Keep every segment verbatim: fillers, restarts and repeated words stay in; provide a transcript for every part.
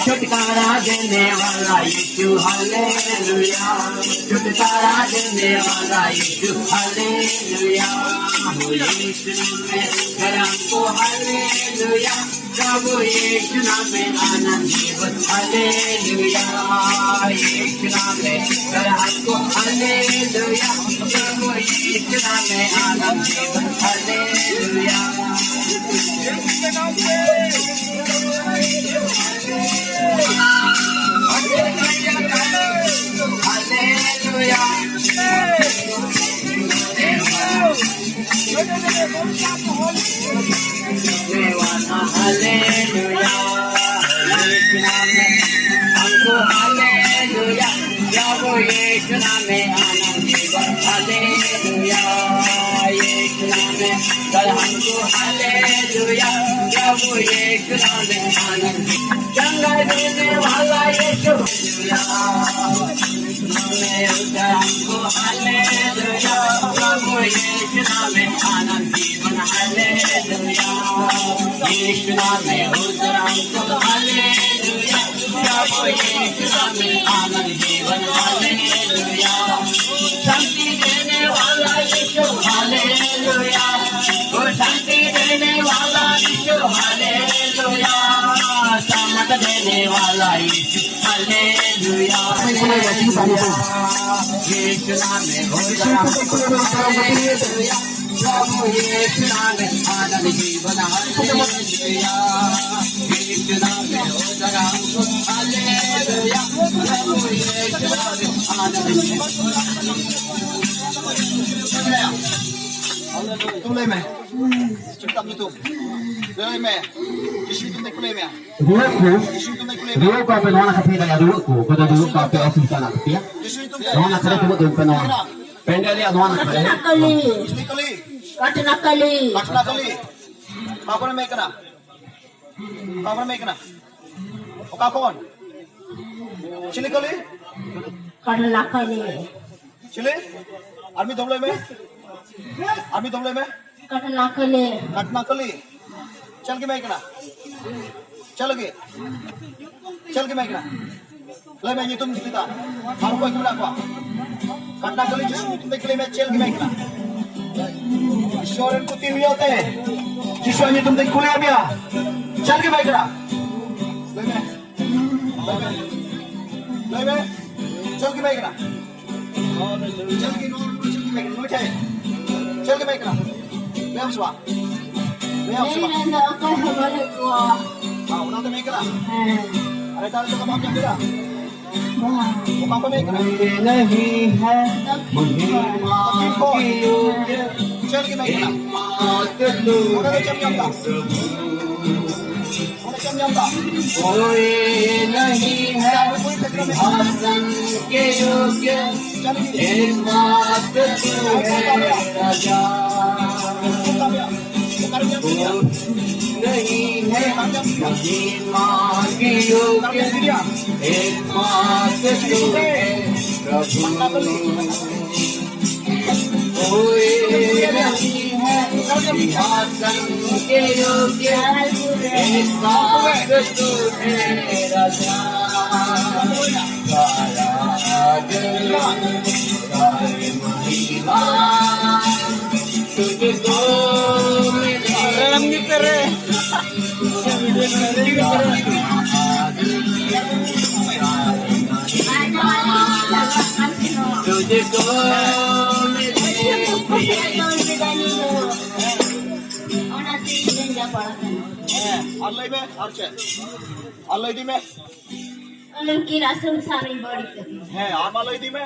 छुटकारा देने वाला यीशु, हालेलुया। छुटकारा देने वाला यीशु, हालेलुया। हो यीशु में करम को, हालेलुया। प्रभु यीशु नाम में आनंद जीवन, हालेलुया। यीशु नाम में करम को, हालेलुया। प्रभु यीशु नाम में आनंद जीवन, हालेलुया। हालेलुया। कल हमको हालेलुया, प्रभु यीशु नाम में आनंद। चंगा देने वाला यीशु, हालेलुया। हमें उद्धार हमको हालेलुया, प्रभु यीशु नाम में आनंद जीवन, हालेलुया। यीशु नाम में उद्धार हमको हालेलुया, प्रभु यीशु नाम में आनंद जीवन, हालेलुया। शांति देने वाला यीशु, हालेलुया। वो शांति देने वाला यीशु, हालेलुया। सामत देने वाला यीशु, हालेलुया। यीशु नाम में हो गया, हालेलुया। प्रभु यीशु नाम में आनंद जीवन, हालेलुया। यीशु नाम में हो गया, हालेलुया। प्रभु यीशु नाम में आनंद जीवन। तुम ले में। चुपचाप में तुम। ले में। यीशु तुमने खुले में। ᱨᱩᱣᱟᱹᱜ ᱠᱚ, ᱨᱩᱣᱟᱹᱜ ᱠᱚ ᱟᱯᱮ ᱱᱚᱣᱟ ᱱᱟᱠᱷᱟ ᱯᱮ ᱦᱮᱡ ᱫᱟᱲᱮᱭᱟᱜᱼᱟ, ᱨᱩᱣᱟᱹᱜ ᱠᱚ, ᱚᱠᱚᱭ ᱫᱚ ᱨᱩᱣᱟᱹᱜ ᱠᱚ ᱟᱯᱮ ᱚᱥᱩᱵᱤᱫᱷᱟ ᱢᱮᱱᱟᱜ ᱛᱟᱯᱮᱭᱟ, ᱱᱚᱣᱟ ᱱᱟᱠᱷᱟ ᱨᱮ ᱫᱩᱲᱩᱵ ᱯᱮ, ᱱᱚᱣᱟ ᱯᱮᱱᱰᱮᱞ ᱨᱮᱭᱟᱜ ᱱᱚᱣᱟ ᱱᱟᱠᱷᱟ ᱨᱮ᱾ ᱠᱟᱴᱱᱟ ᱠᱟᱞᱤ᱾ ᱠᱟᱴᱱᱟ ᱠᱟᱞᱤ᱾ ᱠᱟᱴᱱᱟ ᱠᱟᱞᱤ᱾ ᱚᱠᱟ ᱠᱚᱨᱮ ᱢᱮ ᱠᱟᱱᱟ? ᱚᱠᱟ ᱠᱚᱨᱮ ᱢᱮ ᱠᱟᱱᱟ? ᱚᱠᱟ ᱠᱷᱚᱱ? ᱪᱤᱞᱤ ᱠᱟᱞᱤ? ᱠᱟᱴᱱᱟ ᱠᱟᱞᱤ᱾ ᱪᱤᱞᱤ? ᱟᱨ ᱢᱤᱫ ᱫᱚᱢ ᱞᱟᱹᱭ ᱢᱮ᱾ ᱟᱨ ᱢᱤᱫ ᱫᱚᱢ ᱞᱟᱹᱭ ᱢᱮ᱾ ᱠᱟᱴᱱᱟ ᱠᱟᱹᱞᱤ᱾ ᱠᱟᱴᱱᱟ ᱠᱟᱹᱞᱤ᱾ ᱪᱮᱫ ᱞᱟᱹᱜᱤᱫ ᱢᱮ ᱠᱟᱱᱟ? ᱪᱮᱫ ᱞᱟᱹᱜᱤᱫ? ᱪᱮᱫ ᱞᱟᱹᱜᱤᱫ ᱢᱮ ᱠᱟᱱᱟ? ᱞᱟᱹᱭ ᱢᱮ ᱧᱩᱛᱩᱢ ᱪᱮᱫᱟᱜ? ᱟᱨ ᱚᱠᱚᱭ ᱠᱚ ᱢᱮᱱᱟᱜ ᱠᱚᱣᱟ? ᱠᱟᱴᱱᱟ ᱠᱟᱹᱞᱤ ᱡᱤᱥᱩ ᱧᱩᱛᱩᱢ ᱛᱮ ᱠᱟᱹᱞᱤ ᱢᱮ, ᱪᱮᱫ ᱞᱟᱹᱜᱤᱫ ᱢᱮ ᱠᱟᱱᱟ? ᱤᱥᱚᱨ ᱨᱮᱱ ᱠᱚ ᱛᱤ ᱦᱩᱭᱩᱜ ᱛᱮ ᱡᱤᱥᱩ ᱧᱩᱛᱩᱢ ᱛᱮ ᱠᱩᱞᱤᱭᱮᱫ ᱢᱮᱭᱟ, ᱪᱮᱫ ᱞᱟᱹᱜᱤᱫ ᱢᱮ ᱠᱟᱱᱟ? ᱞᱟᱹᱭ ᱢᱮ᱾ ᱞᱟᱹᱭ ᱢᱮ᱾ ᱞᱟᱹᱭ ᱢᱮ᱾ ᱪᱮᱫ ᱞᱟᱹᱜᱤᱫ ᱢᱮ ᱠᱟᱱᱟ? ᱪᱮᱫ ᱞᱟᱹᱜᱤᱫ ᱱᱚᱣᱟ ᱨᱩᱢ ᱨᱮ ᱪᱮᱫ ᱞᱟᱹᱜᱤᱫ ᱢᱮ ᱠᱟᱱᱟ? ᱱᱩᱭ ᱴᱷᱮᱱ ᱪᱮᱫ ᱞᱟᱹᱜᱤᱫ ᱢᱮ ᱠᱟᱱᱟ? ᱞᱟᱹᱭ ᱟᱢ ᱥᱮ ᱵᱟᱝ? ᱞᱟᱹᱭ ᱟᱢ ᱥᱮ ᱵᱟᱝ? ᱢᱮᱱ ᱫᱚ ᱚᱠᱚᱭ ᱦᱚᱸ ᱵᱟᱹᱱᱩᱜ ᱠᱚᱣᱟ᱾ ᱦᱮᱸ, ᱚᱱᱟ ᱛᱮ ᱢᱮ ᱠᱟᱱᱟ? ᱦᱮᱸ᱾ ᱟᱨ ᱮᱴᱟᱜ ᱨᱮ ᱡᱟᱭᱜᱟ ᱵᱟᱢ ᱧᱟᱢ ᱠᱮᱫᱟ? ᱵᱟᱝ᱾ ᱚᱠᱟ ᱠᱷᱚᱱ ᱢᱮ ᱠᱟᱱᱟ? ᱫᱚᱠᱠᱷᱤᱱ ᱠᱷᱚᱱ᱾ ᱫᱚᱠᱠᱷᱤᱱ ᱠᱷᱚᱱ᱾ ᱪᱮᱫ ᱞᱟᱹᱜᱤᱫ ᱢᱮ ᱠᱟᱱᱟ? ᱚᱸᱰᱮ ᱫᱚ ᱪᱮᱫ ᱮᱢ ᱧᱟᱢ ᱮᱫᱟ? ᱚᱸᱰᱮ ᱪᱮᱫ ᱮᱢ ᱧᱟᱢ ᱮᱫᱟ? कोई नहीं है भाषण के योग्य, एकमात्र तू है राजा। नहीं है महिमा के योग्य, एकमात्र तू है प्रभु। कोई नहीं है सिंहासन के योग्य, एकमात्र तू है राजा। सारा आदर, सारी महिमा तुझको मिले। तुझको मिले। ᱦᱮᱸ, ᱟᱨ ᱞᱟᱹᱭ ᱢᱮ, ᱟᱨ ᱪᱮᱫ? ᱟᱨ ᱞᱟᱹᱭ ᱤᱫᱤ ᱢᱮ᱾ ᱩᱱᱠᱤᱱ ᱟᱥᱚᱞ ᱥᱟᱹᱨᱤ ᱵᱟᱹᱲᱤᱡ ᱠᱟᱛᱷᱟ᱾ ᱦᱮᱸ, ᱟᱨ ᱢᱟ ᱞᱟᱹᱭ ᱤᱫᱤ ᱢᱮ᱾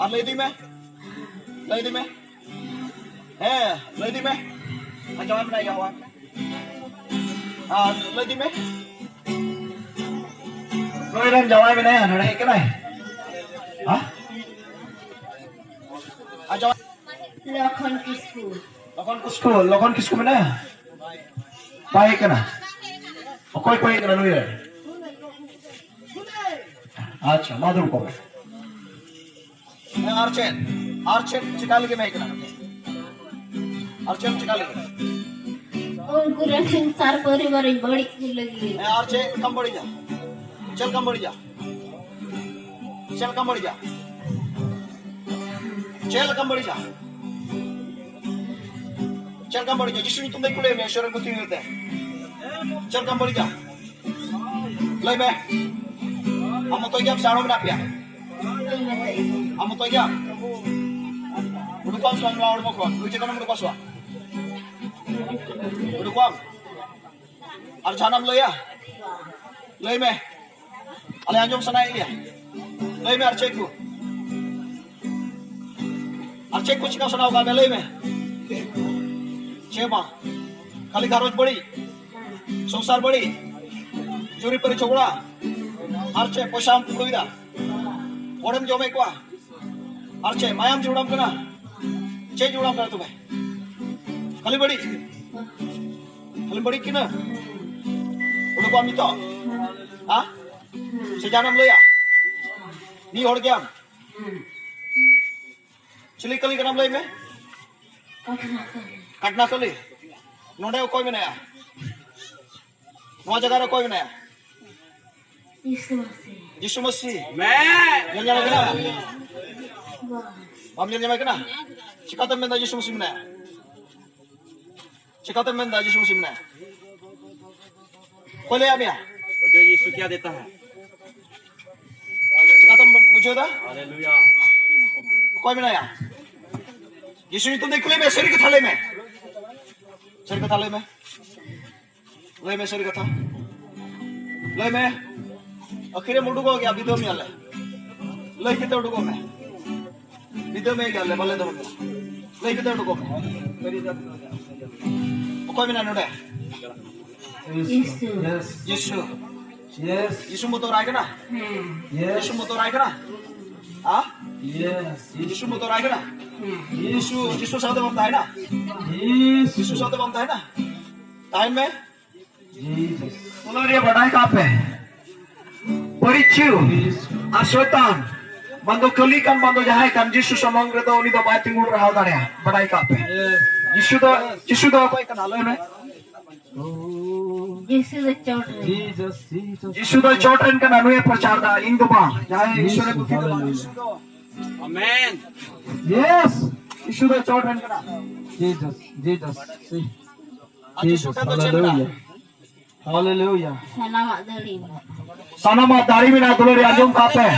ᱟᱨ ᱞᱟᱹᱭ ᱤᱫᱤ ᱢᱮ᱾ ᱞᱟᱹᱭ ᱤᱫᱤ ᱢᱮ᱾ ᱦᱮᱸ, ᱞᱟᱹᱭ ᱤᱫᱤ ᱢᱮ᱾ ᱟᱸᱡᱚᱢ ᱢᱮ, ᱡᱟᱶᱟᱭ᱾ ᱟᱨ ᱞᱟᱹᱭ ᱤᱫᱤ ᱢᱮ᱾ ᱱᱩᱭ ᱨᱮᱱ ᱡᱟᱶᱟᱭ ᱢᱮᱱᱟᱭᱟ, ᱱᱚᱰᱮ ᱦᱮᱡ ᱠᱟᱱᱟᱭ᱾ ᱦᱮᱸ? ᱟᱸᱡᱚᱢ᱾ ᱞᱚᱠᱷᱚᱱ ᱠᱤᱥᱠᱩ᱾ ᱞᱚᱠᱷᱚᱱ ᱠᱤᱥᱠᱩ, ᱞᱚᱠᱷᱚᱱ ᱠᱤᱥᱠᱩ ᱢᱮᱱᱟᱭᱟ? ᱵᱟᱭ ᱦᱮᱡ ᱠᱟᱱᱟ᱾ ᱚᱠᱚᱭ ᱠᱚ ᱦᱮᱡ ᱠᱟᱱᱟ ᱱᱩᱭ ᱨᱮᱱ? ᱟᱪᱪᱷᱟ, ᱢᱟ ᱫᱩᱲᱩᱵ ᱠᱚᱜ ᱢᱮ᱾ ᱦᱮᱸ, ᱟᱨ ᱪᱮᱫ? ᱟᱨ ᱪᱮᱫ ᱪᱮᱠᱟ ᱞᱟᱹᱜᱤᱫ ᱮᱢ ᱦᱮᱡ ᱠᱟᱱᱟ? ᱟᱨ ᱪᱮᱫ ᱮᱢ ᱪᱮᱠᱟ ᱞᱟᱹᱜᱤᱫ? ᱩᱱᱠᱩ ᱨᱮᱱ ᱥᱚᱝᱥᱟᱨ ᱯᱚᱨᱤᱵᱟᱨᱤᱧ ᱵᱟᱹᱲᱤᱡ ᱠᱚ ᱞᱟᱹᱜᱤᱫ᱾ ᱦᱮᱸ, ᱟᱨ ᱪᱮᱫ ᱞᱮᱠᱟᱢ ᱵᱟᱹᱲᱤᱡᱟ? ᱪᱮᱫ ᱞᱮᱠᱟᱢ ᱵᱟᱹᱲᱤᱡᱟ? ᱪᱮᱫ ᱞᱮᱠᱟᱢ ᱵᱟᱹᱲᱤᱡᱟ? ᱪᱮᱫ ᱞᱮᱠᱟᱢ ᱵᱟᱹᱲᱤᱡᱟ? ᱪᱮᱫ ᱞᱮᱠᱟᱢ ᱵᱟᱹᱲᱤᱡᱟ? ᱡᱤᱥᱩ ᱧᱩᱛᱩᱢ ᱛᱮᱧ ᱠᱩᱞᱤᱭᱮᱫ ᱢᱮᱭᱟ, ᱤᱥᱚᱨ ᱨᱮ ᱯᱟᱹᱛᱭᱟᱹᱣ ᱦᱩᱭᱩᱜ ᱛᱮ᱾ ᱪᱮᱫ ᱞᱮᱠᱟᱢ ᱵᱟᱹᱲᱤᱡᱟ? ᱞᱟᱹᱭ ᱢᱮ᱾ ᱟᱢ ᱢᱚᱛᱚᱡ ᱜᱮᱭᱟᱢ ᱥᱮ ᱟᱨᱦᱚᱸ ᱢᱮᱱᱟᱜ ᱯᱮᱭᱟ? ᱟᱢ ᱢᱚᱛᱚᱡ ᱜᱮᱭᱟᱢ? ᱩᱰᱩᱠᱚᱜ ᱟᱢ ᱥᱮ ᱵᱟᱝ ᱱᱚᱣᱟ ᱦᱚᱲᱢᱚ ᱠᱷᱚᱱ? ᱱᱩᱭ ᱪᱮᱛᱟᱱᱮᱢ ᱩᱰᱩᱠᱚᱜᱼᱟ ᱥᱮ ᱵᱟᱝ? ᱩᱰᱩᱠᱚᱜ ᱟᱢ? ᱟᱨ ᱡᱟᱦᱟᱱᱟᱜ ᱮᱢ ᱞᱟᱹᱭᱟ? ᱞᱟᱹᱭ ᱢᱮ᱾ ᱟᱞᱮ ᱟᱸᱡᱚᱢ ᱥᱟᱱᱟᱭᱮᱫ ᱞᱮᱭᱟ᱾ ᱞᱟᱹᱭ ᱢᱮ ᱟᱨ ᱪᱮᱫ ᱠᱚ? ᱟᱨ ᱪᱮᱫ ᱠᱚ ᱪᱤᱠᱟ ᱥᱟᱱᱟᱣ ᱠᱟᱜ ᱢᱮ? ᱞᱟᱹᱭ ᱢᱮ᱾ ᱪᱮᱫ ᱵᱟᱝ? ᱠᱷᱟᱹᱞᱤ ᱜᱷᱟᱨᱚᱸᱡᱽ ᱵᱟᱹᱲᱤᱡ, ᱥᱚᱝᱥᱟᱨ ᱵᱟᱹᱲᱤᱡ, ᱡᱩᱨᱤ ᱯᱟᱹᱨᱤ ᱡᱷᱚᱜᱽᱲᱟ, ᱟᱨ ᱪᱮᱫ ᱯᱚᱭᱥᱟᱢ ᱠᱩᱢᱵᱽᱲᱩᱭᱮᱫᱟ, ᱦᱚᱲᱮᱢ ᱡᱚᱢᱮᱫ ᱠᱚᱣᱟ, ᱟᱨ ᱪᱮᱫ ᱢᱟᱭᱟᱢ ᱡᱷᱚᱜᱽᱲᱟᱢ ᱠᱟᱱᱟ? ᱪᱮᱫ ᱡᱷᱚᱜᱽᱲᱟᱢ ᱠᱟᱱᱟ ᱛᱚᱵᱮ? ᱠᱷᱟᱹᱞᱤ ᱵᱟᱹᱲᱤᱡ, ᱠᱷᱟᱹᱞᱤ ᱵᱟᱹᱲᱤᱡ ᱠᱟᱱᱟ᱾ ᱚᱸᱰᱮ ᱠᱚ ᱟᱢ ᱱᱤᱛᱚᱜ, ᱦᱮᱸ? ᱥᱮ ᱡᱟᱦᱟᱱᱟᱜ ᱮᱢ ᱞᱟᱹᱭᱟ? ᱢᱤᱫ ᱦᱚᱲ ᱜᱮᱭᱟᱢ᱾ ᱪᱤᱞᱤ ᱠᱟᱹᱞᱤ ᱠᱟᱱᱟᱢ ᱞᱟᱹᱭ ᱢᱮ? ᱠᱟᱴᱱᱟ ᱠᱟᱹᱞᱤ᱾ ᱱᱚᱰᱮ ᱚᱠᱚᱭ ᱢᱮᱱᱟᱭᱟ? ᱱᱚᱣᱟ ᱡᱟᱭᱜᱟ ᱨᱮ ᱚᱠᱚᱭ ᱢᱮᱱᱟᱭᱟ? ᱡᱤᱥᱩ ᱢᱟᱹᱥᱤ᱾ ᱡᱤᱥᱩ ᱢᱟᱹᱥᱤ᱾ ᱧᱮᱞ ᱧᱟᱢᱮ ᱠᱟᱱᱟ? ᱵᱟᱢ ᱧᱮᱞ ᱧᱟᱢᱮ ᱠᱟᱱᱟ? ᱪᱤᱠᱟᱛᱮᱢ ᱢᱮᱱᱫᱟ ᱡᱤᱥᱩ ᱢᱟᱹᱥᱤ ᱢᱮᱱᱟᱭᱟ? ᱪᱤᱠᱟᱛᱮᱢ ᱢᱮᱱᱫᱟ ᱡᱤᱥᱩ ᱢᱟᱹᱥᱤ ᱢᱮᱱᱟᱭᱟ? ᱚᱠᱚᱭ ᱞᱟᱹᱭᱟᱫ ᱢᱮᱭᱟ? मुझे यीशु क्या देता है? ᱪᱤᱠᱟᱛᱮᱢ ᱵᱩᱡᱷᱟᱹᱣ ᱫᱟ? हालेलुया। ᱚᱠᱚᱭ ᱢᱮᱱᱟᱭᱟ? ᱡᱤᱥᱩ ᱧᱩᱛᱩᱢ ᱛᱮ ᱠᱩᱞᱤ ᱢᱮ, ᱥᱟᱹᱨᱤ ᱠᱟᱛᱷᱟ ᱞᱟᱹᱭ ᱢᱮ᱾ ᱥᱟᱹᱨᱤ ᱠᱟᱛᱷᱟ ᱞᱟᱹᱭ ᱢᱮ᱾ ᱞᱟᱹᱭ ᱢᱮ ᱥᱟᱹᱨᱤ ᱠᱟᱛᱷᱟ᱾ ᱞᱟᱹᱭ ᱢᱮ᱾ ᱟᱹᱠᱷᱤᱨᱮᱢ ᱩᱰᱩᱠᱚᱜ ᱜᱮᱭᱟ, ᱵᱤᱫᱟᱹ ᱢᱮᱭᱟᱞᱮ᱾ ᱞᱟᱹᱭ ᱠᱟᱛᱮ ᱩᱰᱩᱠᱚᱜ ᱢᱮ᱾ ᱵᱤᱫᱟᱹ ᱢᱮ ᱜᱮᱭᱟᱞᱮ, ᱵᱟᱞᱮ ᱫᱚᱦᱚ ᱢᱮᱭᱟ᱾ ᱞᱟᱹᱭ ᱠᱟᱛᱮ ᱩᱰᱩᱠᱚᱜ ᱢᱮ᱾ ᱚᱠᱚᱭ ᱢᱮᱱᱟᱭᱟ ᱱᱚᱰᱮ? ᱡᱤᱥᱩ᱾ ᱡᱤᱥᱩ᱾ ᱡᱤᱥᱩ ᱵᱚᱛᱚᱨᱟᱭ ᱠᱟᱱᱟ? ᱡᱤᱥᱩ ᱵᱚᱛᱚᱨᱟᱭ ᱠᱟᱱᱟ? ᱦᱟ? ᱡᱤᱥᱩ ᱵᱚᱛᱚᱨᱟᱭ ᱠᱟᱱᱟ? ᱡᱤᱥᱩ, ᱡᱤᱥᱩ ᱥᱟᱶᱛᱮ ᱵᱟᱢ ᱛᱟᱦᱮᱱᱟ? ᱡᱤᱥᱩ ᱥᱟᱶᱛᱮ ᱵᱟᱢ ᱛᱟᱦᱮᱱᱟ? ᱛᱟᱦᱮᱱ ᱢᱮ᱾ ᱚᱱᱟ ᱨᱮᱭᱟᱜ ᱵᱟᱰᱟᱭ ᱠᱟᱜ ᱯᱮ, ᱯᱚᱨᱤᱪᱩ ᱟᱨ ᱥᱚᱭᱛᱟᱱ ᱵᱟᱝ ᱫᱚ ᱠᱟᱹᱞᱤ ᱠᱟᱱ, ᱵᱟᱝ ᱫᱚ ᱡᱟᱦᱟᱸᱭ ᱠᱟᱱ, ᱡᱤᱥᱩ ᱥᱟᱢᱟᱝ ᱨᱮᱫᱚ ᱩᱱᱤ ᱫᱚ ᱵᱟᱭ ᱛᱤᱸᱜᱩ ᱨᱟᱦᱟ ᱫᱟᱲᱮᱭᱟᱜᱼᱟ᱾ ᱵᱟᱰᱟᱭ ᱠᱟᱜ ᱯᱮ, ᱡᱤᱥᱩ ᱫᱚ, ᱡᱤᱥᱩ ᱫᱚ ᱚᱠᱚᱭ ᱠᱟᱱᱟ? ᱞᱟᱹᱭ ᱢᱮ᱾ ᱡᱤᱥᱩ ᱫᱚ ᱪᱚᱴ ᱨᱮ᱾ Jesus, Jesus. ᱡᱤᱥᱩ ᱫᱚ ᱪᱚᱴ ᱨᱮᱱ ᱠᱟᱱᱟ, ᱱᱩᱭᱮ ᱯᱨᱚᱪᱟᱨ ᱫᱟ, ᱤᱧ ᱫᱚ ᱵᱟᱝ, ᱡᱟᱦᱟᱸᱭ ᱤᱥᱚᱨ ᱮ ᱠᱩᱥᱤ ᱫᱚ ᱵᱟᱝ᱾ Amen. Yes. ᱡᱤᱥᱩ ᱫᱚ ᱪᱚᱴ ᱨᱮᱱ ᱠᱟᱱᱟ᱾ Jesus, Jesus. ᱟᱨ ᱡᱤᱥᱩ ᱴᱷᱮᱱ ᱫᱚ ᱪᱮᱫ ᱢᱮᱱᱟᱜᱼᱟ? Hallelujah. ᱥᱟᱱᱟᱢᱟᱜ ᱫᱟᱲᱮ ᱢᱮᱱᱟᱜᱼᱟ᱾ ᱥᱟᱱᱟᱢᱟᱜ ᱫᱟᱲᱮ ᱢᱮᱱᱟᱜᱼᱟ, ᱫᱩᱞᱟᱹᱲᱤ, ᱟᱸᱡᱚᱢ ᱠᱟᱜ ᱯᱮ᱾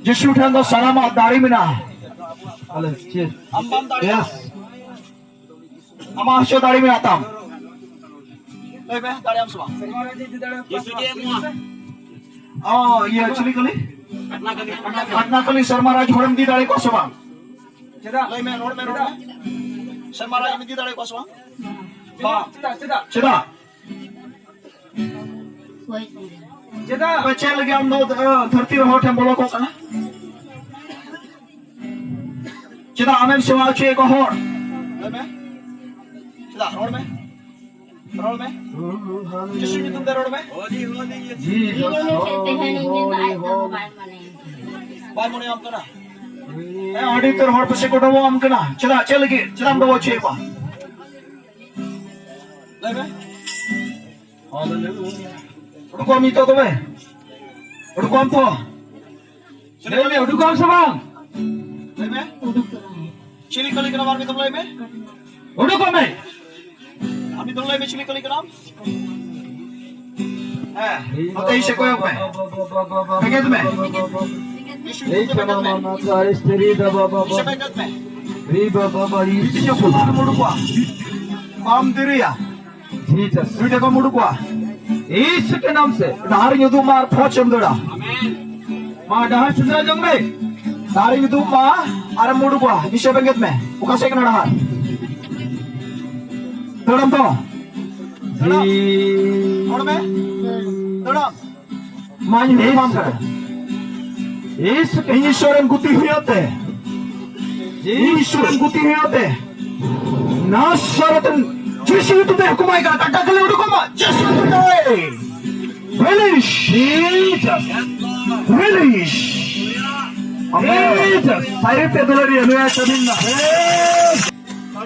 ᱡᱤᱥᱩ ᱴᱷᱮᱱ ᱫᱚ ᱥᱟᱱᱟᱢᱟᱜ ᱫᱟᱲᱮ ᱢᱮᱱᱟᱜᱼᱟ᱾ ᱟᱞᱮ ᱪᱮᱫ? ᱟᱢ ᱵᱟᱢ ᱫᱟᱲᱮᱭᱟᱜᱼᱟ᱾ Yes. ᱟᱢᱟᱜ ᱦᱚᱸ ᱪᱮᱫ ᱫᱟᱲᱮ ᱢᱮᱱᱟᱜ ᱛᱟᱢ? ᱞᱟᱹᱭ ᱢᱮ, ᱫᱟᱲᱮᱭᱟᱜ ᱟᱢ ᱥᱮ ᱵᱟᱝ? ᱡᱤᱥᱩ ᱪᱮᱫ ᱮ ᱮᱢᱚᱜᱼᱟ? ᱚ, ᱤᱭᱟᱹ, ᱪᱤᱞᱤ ᱠᱟᱹᱞᱤ? ᱠᱟᱴᱱᱟ ᱠᱟᱹᱞᱤ᱾ ᱠᱟᱴᱱᱟ ᱠᱟᱹᱞᱤ ᱥᱮᱨᱢᱟ ᱨᱟᱡᱽ ᱦᱚᱲᱮᱢ ᱤᱫᱤ ᱫᱟᱲᱮ ᱠᱚᱣᱟ ᱥᱮ ᱵᱟᱝ? ᱪᱮᱫᱟᱜ? ᱞᱟᱹᱭ ᱢᱮ, ᱨᱚᱲ ᱢᱮ, ᱨᱚᱲ ᱢᱮ᱾ ᱥᱮᱨᱢᱟ ᱨᱟᱡᱽ ᱮᱢ ᱤᱫᱤ ᱫᱟᱲᱮ ᱠᱚᱣᱟ ᱥᱮ ᱵᱟᱝ? ᱵᱟᱝ᱾ ᱪᱮᱫᱟᱜ? ᱪᱮᱫᱟᱜ? ᱪᱮᱫᱟᱜ? ᱦᱳᱭ᱾ ᱪᱮᱫᱟᱜ? ᱛᱚᱵᱮ ᱪᱮᱫ ᱞᱟᱹᱜᱤᱫ ᱟᱢ ᱫᱚ, ᱟᱸ, ᱫᱷᱟᱹᱨᱛᱤ ᱨᱮ ᱦᱚᱲ ᱴᱷᱮᱱ ᱵᱚᱞᱚ ᱠᱚᱜ ᱠᱟᱱᱟ? ᱪᱮᱫᱟᱜ ᱟᱢᱮᱢ ᱥᱮᱵᱟ ᱦᱚᱪᱚᱭᱮᱫ ᱠᱚᱣᱟ ᱦᱚᱲ? ᱞᱟᱹᱭ ᱢᱮ᱾ ᱪᱮᱫᱟᱜ? ᱨᱚᱲ ᱢᱮ᱾ ᱨᱚᱲ ᱢᱮ᱾ ᱡᱤᱥᱩ ᱧᱩᱛᱩᱢ ᱛᱮ ᱨᱚᱲ ᱢᱮ᱾ ᱤᱧ ᱩᱱᱤ ᱴᱷᱮᱱ ᱛᱟᱦᱮᱱᱤᱧ ᱢᱮᱱᱫᱟ, ᱟᱡ ᱫᱚ ᱵᱟᱭ ᱢᱚᱱᱮᱭᱟ᱾ ᱵᱟᱭ ᱢᱚᱱᱮᱭᱟᱢ ᱠᱟᱱᱟ? ᱦᱮᱸ, ᱟᱹᱰᱤ ᱩᱛᱟᱹᱨ ᱦᱚᱲ ᱯᱟᱥᱮ ᱠᱚ ᱰᱚᱵᱚᱜ ᱟᱢ ᱠᱟᱱᱟ᱾ ᱪᱮᱫᱟᱜ? ᱪᱮᱫ ᱞᱟᱹᱜᱤᱫ? ᱪᱮᱫᱟᱜ ᱮᱢ ᱰᱚᱵᱚᱜ ᱦᱚᱪᱚᱭᱮᱫ ᱠᱚᱣᱟ? ᱞᱟᱹᱭ ᱢᱮ᱾ ᱩᱰᱩᱠᱚᱜ ᱟᱢ ᱱᱤᱛᱚᱜ ᱛᱚᱵᱮ? ᱩᱰᱩᱠᱚᱜ ᱟᱢ ᱛᱚ? ᱞᱟᱹᱭ ᱢᱮ, ᱩᱰᱩᱠᱚᱜ ᱟᱢ ᱥᱮ ᱵᱟᱝ? ᱞᱟᱹᱭ ᱢᱮ᱾ ᱪᱤᱞᱤ ᱠᱟᱹᱞᱤ ᱠᱟᱱᱟᱢ? ᱟᱨ ᱢᱤᱫ ᱫᱚᱢ ᱞᱟᱹᱭ ᱢᱮ᱾ ᱩᱰᱩᱠᱚᱜ ᱢᱮ᱾ ᱟᱨ ᱢᱤᱫ ᱫᱚᱢ ᱞᱟᱹᱭ ᱢᱮ, ᱪᱤᱞᱤ ᱠᱟᱹᱞᱤ ᱠᱟᱱᱟᱢ? ᱦᱮᱸ, ᱱᱚᱛᱮ ᱤᱧ ᱥᱮᱫ ᱠᱚᱭᱚᱜ ᱢᱮ᱾ ᱵᱮᱸᱜᱮᱫ ᱢᱮ᱾ ᱤᱧ ᱥᱮᱫ ᱵᱮᱸᱜᱮᱫ ᱢᱮ᱾ ᱤᱧ ᱥᱮᱫ ᱵᱮᱸᱜᱮᱫ ᱢᱮ᱾ ᱵᱟᱢ ᱫᱮᱨᱤᱭᱟ᱾ Jesus. ᱱᱩᱭ ᱴᱷᱮᱱ ᱠᱷᱚᱱ ᱩᱰᱩᱠᱚᱜᱼᱟ᱾ ᱤᱥᱩ ᱠᱮ ᱱᱟᱢ ᱥᱮ᱾ ᱰᱟᱦᱟᱨ ᱤᱧ ᱩᱫᱩᱜ ᱟᱢᱟ ᱟᱨ ᱯᱷᱚᱪ ᱮᱢ ᱫᱟᱹᱲᱟ᱾ ᱢᱟ ᱰᱟᱦᱟᱨ ᱥᱮᱸᱫᱽᱨᱟ ᱡᱚᱝ ᱢᱮ᱾ ᱰᱟᱦᱟᱨ ᱤᱧ ᱩᱫᱩᱜ ᱟᱢᱟ ᱟᱨᱮᱢ ᱩᱰᱩᱠᱚᱜᱼᱟ᱾ ᱱᱤᱥᱮ ᱵᱮᱸᱜᱮᱫ ᱢᱮ᱾ ᱚᱠᱟ ᱥᱮᱫ ᱠᱟᱱᱟ ᱰᱟᱦᱟᱨ? ᱫᱟᱹᱲᱟᱢ ᱛᱚ᱾ ᱫᱟᱹᱲᱟᱢ᱾ ᱨᱚᱲ ᱢᱮ᱾ ᱫᱟᱹᱲᱟᱢ᱾ ᱢᱟᱧ ᱦᱩᱠᱩᱢᱟᱢ ᱠᱟᱱᱟ᱾ ᱤᱥ-, ᱤᱧ ᱤᱥᱚᱨ ᱨᱮᱱ ᱜᱩᱛᱤ ᱦᱩᱭᱩᱜ ᱛᱮ, ᱤᱧ ᱤᱥᱚᱨ ᱨᱮᱱ ᱜᱩᱛᱤ ᱦᱩᱭᱩᱜ ᱛᱮ, ᱱᱟᱥᱟᱨᱮᱛ ᱨᱮᱱ ᱡᱤᱥᱩ ᱧᱩᱛᱩᱢ ᱛᱮ ᱦᱩᱠᱩᱢᱟᱭ ᱠᱟᱱᱟ, ᱠᱟᱴᱟ ᱠᱷᱟᱹᱞᱤ ᱩᱰᱩᱠᱚᱜ ᱢᱟ, ᱡᱤᱥᱩ ᱧᱩᱛᱩᱢ ᱛᱮ᱾ Release. Jesus. Release. ᱥᱟᱹᱨᱤ ᱛᱮ ᱫᱩᱞᱟᱹᱲᱤᱭᱟᱹ ᱱᱩᱭ ᱠᱟᱹᱢᱤ ᱢᱮᱱᱟᱜ᱾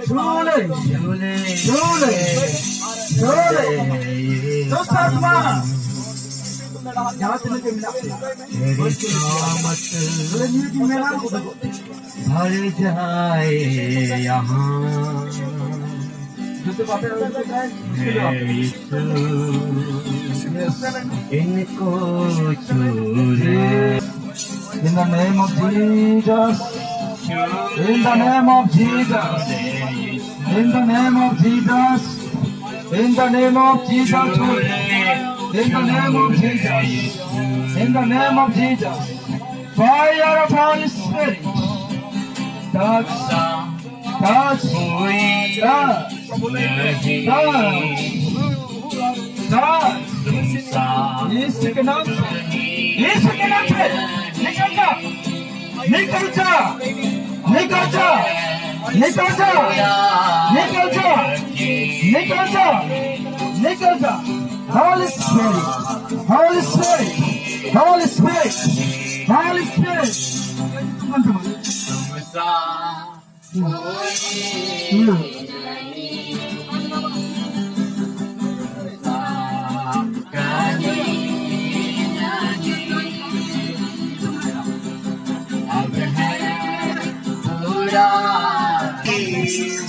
ᱡᱷᱩᱞᱮ, ᱡᱷᱩᱞᱮ, ᱡᱷᱩᱞᱮ᱾ ᱫᱩᱥᱨᱟ ᱟᱛᱢᱟ᱾ ᱡᱟᱦᱟᱸ ᱛᱤᱱᱟᱹᱜ ᱜᱮ ᱢᱮᱱᱟᱜ ᱯᱮᱭᱟ᱾ ᱵᱚᱞᱮ ᱱᱤᱭᱟᱹ ᱜᱮ ᱢᱮᱱᱟ, ᱩᱰᱩᱠᱚᱜ ᱯᱮ᱾ भर जाए यहाँ। ᱡᱩᱫᱤ ᱵᱟᱯᱮ ᱩᱰᱩᱠᱚᱜ ᱠᱷᱟᱱ, ᱢᱩᱥᱠᱤᱞᱚᱜᱼᱟ᱾ हे यीशु, इनको छू ले। In the name of Jesus. In the name of Jesus. In the name of Jesus. In the name of Jesus. In the name of Jesus. In the name of Jesus. Fire of Holy Spirit. Touch. Touch. Touch. Touch. Touch. यीशु के नाम से, यीशु के नाम से निकल जा, निकल जा, निकल जा, निकल जा, निकल जा, निकल जा, निकल जा। Holy Spirit, Holy Spirit, Holy Spirit, Holy Spirit।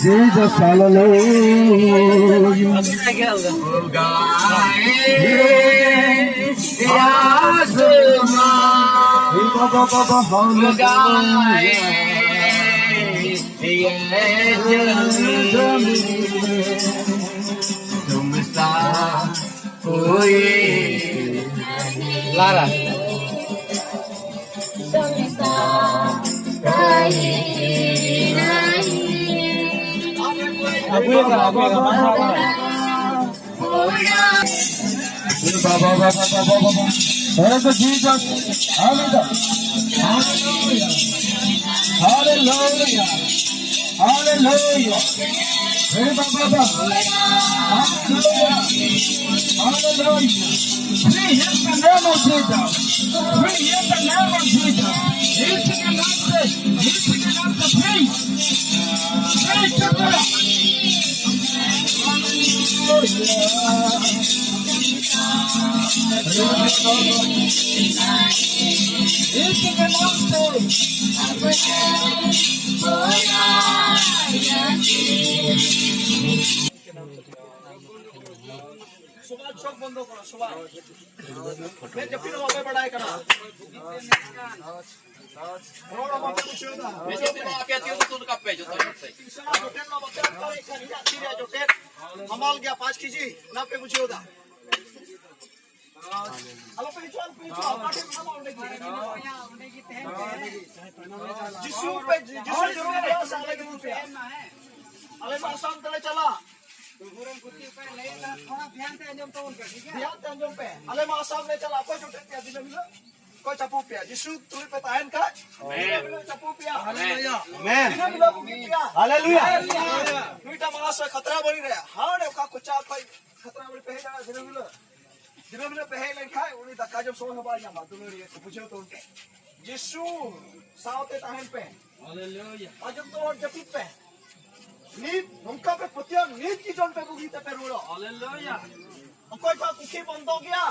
Jesus, hallelujah। ये जमीन तुम सा कोई लारा। अबुए का, अबुए का, बाबा, बाबा। Hallelujah. Hallelujah. Hallelujah. Hallelujah. Hallelujah. Hallelujah. Free in the name of Jesus. Free in the name of Jesus. Heal in the name of Jesus. Free. Free, ᱥᱚᱢᱟᱡᱽ ᱪᱚᱠ ᱵᱚᱱᱫᱚ ᱠᱚᱨᱚ, ᱥᱚᱢᱟᱡᱽ᱾ ᱢᱮᱫ ᱡᱟᱹᱯᱤᱫ ᱦᱚᱸ ᱵᱟᱯᱮ ᱵᱟᱲᱟᱭ ᱠᱟᱱᱟ᱾ ᱨᱚᱲ ᱦᱚᱸ ᱵᱟᱯᱮ ᱵᱩᱡᱷᱟᱹᱣ ᱮᱫᱟ᱾ ᱢᱮᱫ ᱡᱟᱹᱯᱤᱫ ᱦᱚᱸ ᱟᱯᱮ ᱟᱹᱛᱤᱭᱟᱹ ᱠᱚ ᱛᱩᱞ ᱠᱟᱜ ᱯᱮ ᱡᱚᱛᱚ ᱦᱚᱲ ᱛᱮ᱾ ᱛᱤᱥ ᱦᱚᱸ ᱡᱚᱴᱮᱫ ᱢᱟ ᱵᱟᱯᱮ ᱟᱴᱠᱟᱨᱮᱫ ᱠᱟᱱ, ᱤᱧᱟᱹᱜ ᱛᱤ ᱨᱮᱭᱟᱜ ᱡᱚᱴᱮᱫ ᱦᱟᱢᱟᱞ ᱜᱮᱭᱟ, ᱯᱟᱸᱪ ᱠᱮᱡᱤ, ᱚᱱᱟ ᱯᱮ ᱵᱩᱡᱷᱟᱹᱣ ᱮᱫᱟ᱾ ᱟᱞᱚ ᱯᱮ ᱦᱤᱡᱩᱜᱼᱟ, ᱟᱞᱚ ᱯᱮ ᱦᱤᱡᱩᱜᱼᱟ, ᱚᱠᱟ ᱴᱷᱮᱱ ᱥᱟᱱᱟᱢᱟ ᱚᱸᱰᱮ ᱜᱮ᱾ ᱡᱤᱥᱩ ᱯᱮ, ᱡᱤᱥᱩ ᱡᱟᱹᱨᱩᱲ ᱜᱮᱭᱟ ᱥᱮ ᱟᱞᱮ ᱜᱮ ᱵᱚᱱ ᱯᱮᱭᱟ? ᱟᱞᱮ ᱢᱟ ᱟᱥᱟᱢ ᱛᱮᱞᱮ ᱪᱟᱞᱟᱜ᱾ ᱛᱷᱚᱲᱟ ᱫᱷᱮᱭᱟᱱ ᱛᱮ ᱟᱸᱡᱚᱢ ᱛᱟᱵᱚᱱ ᱯᱮ, ᱴᱷᱤᱠ ᱜᱮᱭᱟ? ᱫᱷᱮᱭᱟᱱ ᱛᱮ ᱟᱸᱡᱚᱢ ᱯᱮ᱾ ᱟᱞᱮ ᱢᱟ ᱟᱥᱟᱢ ᱞᱮ ᱪᱟᱞᱟᱜ᱾ ᱚᱠᱚᱭ ᱡᱚᱴᱮᱫ ᱯᱮᱭᱟ ᱫᱤᱱᱟᱹᱢ ᱦᱤᱞᱳᱜ? ᱚᱠᱚᱭ ᱪᱟᱯᱚ ᱯᱮᱭᱟ? ᱡᱤᱥᱩ ᱛᱩᱞᱩᱡ ᱯᱮ ᱛᱟᱦᱮᱱ ᱠᱷᱟᱡ, ᱟᱢᱮᱱ᱾ ᱫᱤᱱᱟᱹᱢ ᱦᱤᱞᱳᱜ ᱪᱟᱯᱚ ᱯᱮᱭᱟ᱾ ᱟᱢᱮᱱ᱾ ᱫᱤᱱᱟᱹᱢ ᱦᱤᱞᱳᱜ ᱵᱩᱜᱤ ᱯᱮᱭᱟ᱾ ᱦᱟᱞᱮᱞᱩᱭᱟ᱾ ᱱᱩᱭᱴᱟᱜ ᱢᱟᱦᱟᱥᱚᱭ ᱠᱷᱟᱛᱨᱟ ᱵᱟᱲᱤ ᱨᱮ, ᱦᱟᱣᱲᱮ ᱚᱠᱟ ᱠᱚᱪᱟ ᱠᱷᱚᱡ ᱠᱷᱟᱛᱨᱟ ᱵᱟᱲᱤ ᱯᱮ ᱦᱮᱡ ᱫᱟᱲᱮᱭᱟᱜᱼᱟ ᱫᱤᱱᱟᱹᱢ ᱦᱤᱞᱳᱜ? ᱫᱤᱱᱟᱹᱢ ᱦᱤᱞᱳᱜ ᱯᱮ ᱦᱮᱡ ᱞᱮᱱᱠᱷᱟᱡ ᱩᱱᱤ ᱫᱟᱠᱟ ᱡᱚᱢ ᱥᱚᱢᱚᱭ ᱦᱚᱸ ᱵᱟᱭ ᱧᱟᱢᱟ, ᱫᱩᱞᱟᱹᱲᱤᱭᱟᱹ ᱠᱚ ᱵᱩᱡᱷᱟᱹᱣ ᱛᱟᱵᱚᱱ ᱯᱮ᱾ ᱡᱤᱥᱩ ᱥᱟᱶᱛᱮ ᱛᱟᱦᱮᱱ ᱯᱮ᱾ ᱦᱟᱞᱮᱞᱩᱭᱟ᱾ ᱟᱨ ᱡᱚᱛᱚ ᱦᱚᱲ ᱡᱟᱹᱯᱤᱫ ᱯᱮ᱾ ᱱᱤᱛ ᱱᱚᱝᱠᱟ ᱯᱮ ᱯᱟᱹᱛᱭᱟᱹᱣ, ᱱᱤᱛ ᱜᱮ ᱡᱚᱢ ᱯᱮ, ᱵᱩᱜᱤ ᱛᱮᱯᱮ ᱨᱩᱣᱟᱹᱲᱚᱜ᱾ ᱦᱟᱞᱮᱞᱩᱭᱟ᱾ ᱚᱠᱚᱭ ᱠᱚᱣᱟᱜ ᱯᱩᱛᱷᱤ ᱵᱚᱱᱫᱚ ᱜᱮᱭᱟ,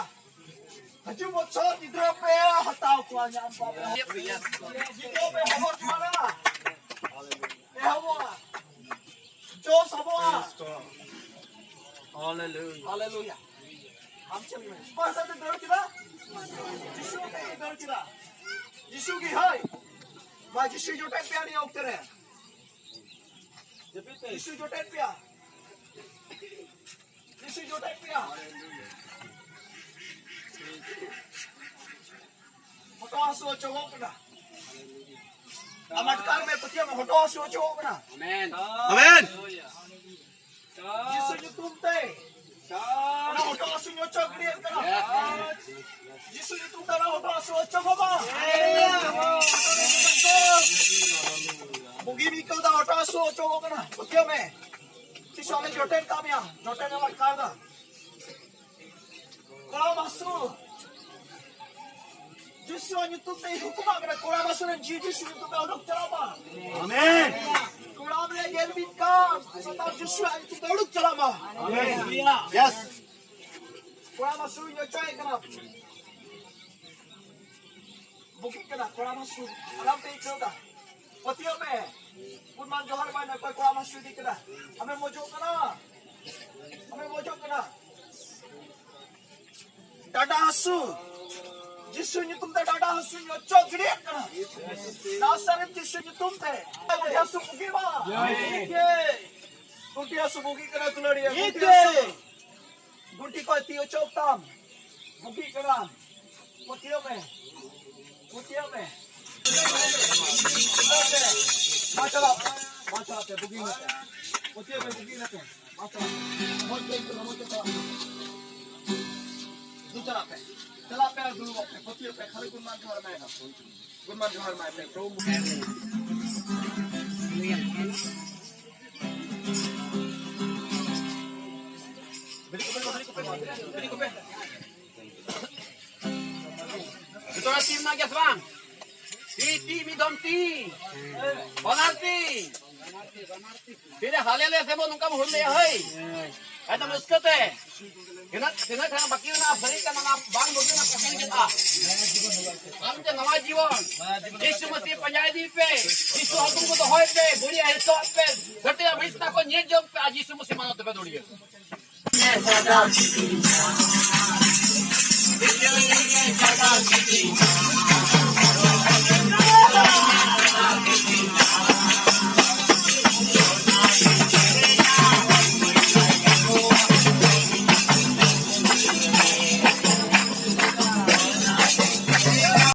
ᱦᱤᱡᱩᱜ ᱵᱚᱪᱷᱚᱨ ᱜᱤᱫᱽᱨᱟᱹ ᱯᱮ ᱦᱟᱛᱟᱣ ᱠᱚᱣᱟ, ᱧᱟᱢ ᱠᱚᱣᱟ ᱯᱮ᱾ ᱜᱤᱫᱽᱨᱟᱹ ᱯᱮ ᱦᱚᱵᱚᱨ ᱡᱚᱝᱟ᱾ ᱮᱦᱚᱵᱚᱜᱼᱟ᱾ ᱡᱳᱥ ᱦᱚᱵᱚᱜᱼᱟ᱾ ᱦᱟᱞᱮᱞᱩᱭᱟ᱾ ᱦᱟᱞᱮᱞᱩᱭᱟ᱾ ᱟᱢ ᱪᱮᱫ ᱮᱢ ᱢᱮᱱᱟ? ᱚᱠᱚᱭ ᱥᱟᱶᱛᱮ ᱫᱟᱹᱲ ᱠᱮᱫᱟ? ᱡᱤᱥᱩ ᱥᱟᱶᱛᱮ ᱫᱟᱹᱲ ᱠᱮᱫᱟ᱾ ᱡᱤᱥᱩ ᱜᱮ ᱦᱳᱭ᱾ ᱢᱟ ᱡᱤᱥᱩ ᱡᱚᱴᱮᱫ ᱯᱮᱭᱟ ᱱᱤᱭᱟᱹ ᱚᱠᱛᱮ ᱨᱮ᱾ ᱡᱤᱥᱩ ᱡᱚᱴᱮᱫ ᱯᱮᱭᱟ᱾ ᱡᱤᱥᱩ ᱡᱚᱴᱮᱫ ᱯᱮᱭᱟ᱾ ᱦᱚᱴᱚᱜ ᱦᱟᱹᱥᱩ ᱚᱪᱚᱜᱚᱜ ᱠᱟᱱᱟ᱾ ᱟᱢ ᱟᱴᱠᱟᱨ ᱢᱮ, ᱯᱟᱹᱛᱭᱟᱹᱣ ᱢᱮ, ᱦᱚᱴᱚᱜ ᱦᱟᱹᱥᱩ ᱚᱪᱚᱜᱚᱜ ᱠᱟᱱᱟ᱾ ᱟᱢᱮᱱ᱾ ᱟᱢᱮᱱ᱾ ᱡᱤᱥᱩ ᱧᱩᱛᱩᱢ ᱛᱮ ᱚᱱᱟ ᱦᱚᱴᱚᱜ ᱦᱟᱹᱥᱩ ᱚᱪᱚᱜ ᱜᱤᱰᱤᱭᱮᱫ ᱠᱟᱱᱟ᱾ ᱡᱤᱥᱩ ᱧᱩᱛᱩᱢ ᱛᱮ ᱚᱱᱟ ᱦᱚᱴᱚᱜ ᱦᱟᱹᱥᱩ ᱚᱪᱚᱜᱚᱜ ᱢᱟ᱾ ᱵᱩᱜᱤᱢ ᱟᱹᱭᱠᱟᱹᱣ ᱫᱟ, ᱦᱚᱴᱚᱜ ᱦᱟᱹᱥᱩ ᱚᱪᱚᱜᱚᱜ ᱠᱟᱱᱟ᱾ ᱯᱟᱹᱛᱭᱟᱹᱣ ᱢᱮ᱾ ᱛᱤᱥ ᱦᱚᱸ ᱟᱞᱮ ᱡᱚᱴᱮᱫ ᱠᱟᱜ ᱢᱮᱭᱟ, ᱡᱚᱴᱮᱫ ᱮᱢ ᱟᱴᱠᱟᱨ ᱫᱟ᱾ ᱠᱚᱲᱟᱢ ᱦᱟᱹᱥᱩ, ᱡᱤᱥᱩᱣᱟᱜ ᱧᱩᱛᱩᱢ ᱛᱮ ᱦᱩᱠᱩᱢᱟᱜ ᱠᱟᱱᱟ, ᱠᱚᱲᱟᱢ ᱦᱟᱹᱥᱩ ᱨᱮᱱ ᱡᱤᱣᱤ ᱡᱤᱥᱩ ᱧᱩᱛᱩᱢ ᱛᱮ ᱚᱰᱚᱠ ᱪᱟᱞᱟᱜ ᱢᱟ᱾ ᱟᱢᱮᱱ᱾ ᱠᱚᱲᱟᱢ ᱨᱮ ᱜᱮᱨ ᱵᱤᱧ ᱠᱟᱱ ᱥᱟᱛᱟᱱ ᱡᱤᱥᱩᱣᱟᱜ ᱧᱩᱛᱩᱢ ᱛᱮ ᱚᱰᱚᱠ ᱪᱟᱞᱟᱜ ᱢᱟ᱾ ᱟᱢᱮᱱ᱾ ᱭᱮᱥ᱾ ᱠᱚᱲᱟᱢ ᱦᱟᱹᱥᱩᱧ ᱚᱪᱚᱭᱮ ᱠᱟᱱᱟ᱾ ᱵᱩᱜᱤᱜ ᱠᱟᱱᱟ, ᱠᱚᱲᱟᱢ ᱦᱟᱹᱥᱩ ᱟᱨᱟᱢ ᱯᱮ ᱟᱹᱭᱠᱟᱹᱣ ᱫᱟ᱾ ᱯᱟᱹᱛᱭᱟᱹᱣ ᱢᱮ᱾ ᱜᱩᱰᱢᱟᱱ ᱡᱚᱦᱟᱨ ᱵᱟᱭ ᱱᱟᱯᱟᱭ ᱠᱚᱲᱟᱢ ᱦᱟᱹᱥᱩ ᱤᱫᱤ ᱠᱟᱱᱟ᱾ ᱟᱢᱮᱢ ᱢᱚᱡᱚᱜ ᱠᱟᱱᱟ᱾ ᱟᱢᱮᱢ ᱢᱚᱡᱚᱜ ᱠᱟᱱᱟ᱾ ᱰᱟᱸᱰᱟ ᱦᱟᱹᱥᱩ᱾ ᱡᱤᱥᱩ ᱧᱩᱛᱩᱢ ᱛᱮ ᱰᱟᱸᱰᱟ ᱦᱟᱹᱥᱩᱧ ᱚᱪᱚᱜ ᱜᱤᱰᱤᱭᱮᱫ ᱠᱟᱱᱟ᱾ ᱱᱟᱥᱟᱨᱮᱛ ᱡᱤᱥᱩ ᱧᱩᱛᱩᱢ ᱛᱮ᱾ ᱰᱟᱸᱰᱟ ᱦᱟᱹᱥᱩ ᱵᱩᱜᱤ ᱢᱟ᱾ ᱜᱩᱱᱴᱷᱤ ᱦᱟᱹᱥᱩ ᱵᱩᱜᱤ ᱠᱟᱱᱟ, ᱫᱩᱞᱟᱹᱲᱤᱭᱟᱹ᱾ ᱜᱩᱱᱴᱷᱤ ᱦᱟᱹᱥᱩ᱾ ᱜᱩᱱᱴᱷᱤ ᱠᱚ ᱛᱤ ᱚᱪᱚᱜ ᱛᱟᱢ᱾ ᱵᱩᱜᱤᱜ ᱠᱟᱱᱟ᱾ ᱯᱟᱹᱛᱭᱟᱹᱣ ᱢᱮ᱾ ᱯᱟᱹᱛᱭᱟᱹᱣ ᱢᱮ᱾ ᱢᱟ ᱪᱟᱞᱟᱜ ᱯᱮ᱾ ᱢᱟ ᱪᱟᱞᱟᱜ ᱯᱮ᱾ ᱵᱩᱜᱤ ᱢᱮ᱾ ᱯᱟᱹᱛᱭᱟᱹᱣ ᱢᱮ, ᱵᱩᱜᱤ ᱢᱮ᱾ ᱢᱟ ᱪᱟᱞᱟᱜ ᱯᱮ᱾ ᱢᱚᱡᱽ ᱛᱮ ᱟᱹᱭᱠᱟᱹᱣ, ᱢᱚᱡᱽ ᱛᱮ ᱪᱟᱞᱟᱜ ᱯᱮ᱾ ᱫᱩ ᱪᱟᱞᱟᱜ ᱯᱮ᱾ ᱪᱟᱞᱟᱜ ᱯᱮ ᱟᱨ ᱫᱩᱲᱩᱵᱚᱜ ᱯᱮ᱾ ᱯᱟᱹᱛᱭᱟᱹᱣ ᱯᱮ᱾ ᱠᱷᱟᱹᱞᱤ ᱜᱩᱱᱢᱟᱱ ᱡᱚᱦᱟᱨ ᱢᱮ᱾ ᱜᱩᱱᱢᱟᱱ ᱡᱚᱦᱟᱨ ᱢᱮ᱾ ᱯᱨᱚᱵᱷᱩ ᱡᱚᱛᱚ ᱦᱚᱲ ᱛᱤ ᱢᱮᱱᱟᱜ ᱜᱮᱭᱟ ᱥᱮ ᱵᱟᱝ? ᱛᱤ, ᱛᱤ, ᱢᱤᱫ ᱫᱚᱢ ᱛᱤ᱾ ᱵᱟᱱᱟᱨ ᱛᱤ᱾ ᱛᱤᱨᱮ ᱦᱟᱞᱮᱞᱩᱭᱟ ᱥᱮ ᱵᱚᱱ ᱱᱚᱝᱠᱟ ᱵᱚᱱ ᱦᱩᱞ ᱞᱮᱭᱟ, ᱦᱳᱭ᱾ ᱮᱠᱫᱚᱢ ᱨᱟᱹᱥᱠᱟᱹ ᱛᱮ᱾ ᱛᱤᱱᱟᱹᱜ, ᱛᱤᱱᱟᱹᱜ ᱴᱷᱮᱱ ᱵᱟᱹᱠᱤ ᱢᱮᱱᱟᱜᱼᱟ, ᱥᱟᱹᱨᱤ ᱠᱟᱱᱟ, ᱚᱱᱟ ᱵᱟᱝ ᱵᱟᱹᱜᱤ ᱨᱮᱱᱟᱜ ᱠᱟᱛᱷᱟ ᱜᱮ ᱪᱮᱫ? ᱟᱨ ᱢᱤᱫᱴᱮᱱ ᱱᱟᱣᱟ ᱡᱤᱵᱚᱱ᱾ ᱡᱤᱥᱩ ᱢᱟᱹᱥᱤ ᱯᱟᱸᱡᱟ ᱤᱫᱤ ᱯᱮ᱾ ᱡᱤᱥᱩ ᱦᱩᱠᱩᱢ ᱠᱚ ᱫᱚᱦᱚᱭ ᱯᱮ᱾ ᱵᱟᱹᱲᱤᱡ ᱦᱤᱥᱟᱹᱵ ᱯᱮ᱾ ᱜᱷᱟᱹᱴᱤ ᱟᱹᱵᱤᱥ ᱛᱟᱠᱚ ᱧᱮᱞ ᱡᱚᱝ ᱯᱮ᱾ ᱟᱨ ᱡᱤᱥᱩ ᱢᱟᱹᱥᱤ ᱢᱟᱱᱟᱣ ᱛᱮᱯᱮ ᱫᱩᱲᱤᱭᱟᱹ᱾